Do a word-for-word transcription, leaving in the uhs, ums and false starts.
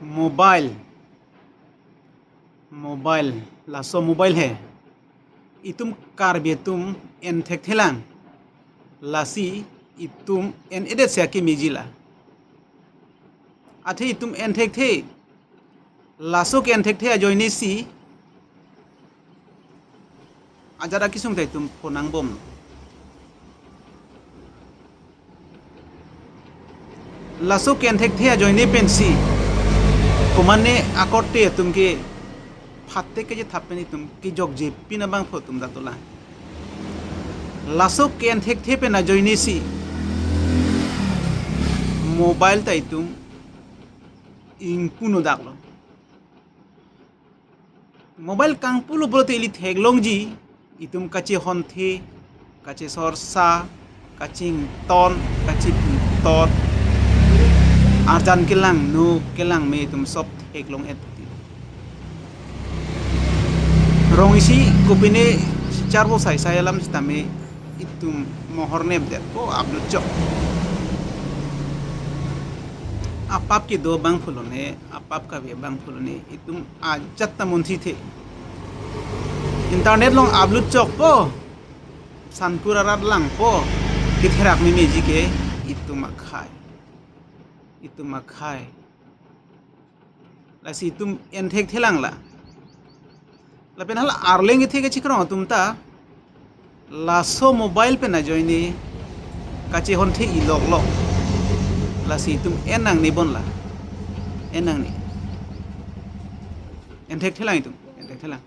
Mobile. Mobile. Laso mobile he itum Karbi atum en thekthelang. Lasi itum en-edet si akemejila. Athe itum en thekthe. Laso ke-en thekthe ajoine si ajat akesung ta itum phonangbom. Laso ke-en thekthe ajoine pensi komatne akorte atum ke phatte kejethap pen itum kejokje pin abangphu atum ta dolang. Laso ke-en thekthe pen ajoine si mobile ta itum ingpu-un-odaklo. Mobile kangpulo pulote ili theklongji, itum kachehonthe, kachesorsa, kachington, kachiphuthot, arjan kelangno kelangme itum sob theklong-et ti. Rong isi kopine charbo saisai alam sitame itum mohor nepdetpo upload chok. Apap kedo abangphu lone, apap kave abangphu lone, itum ajat ta munthithe. Internet along upload chokpo, sankur arat langpo, ketherak memeji ke itum akhei. Itum akhei. Lasi itum en thekthelang la. Lapen hala arleng kethe kachikrong atum ta laso mobile pen ajoine kachehonthe ilok lok. Lasi itum en nangne bon la. En nangne. En thekthelang itum. En thekthelang.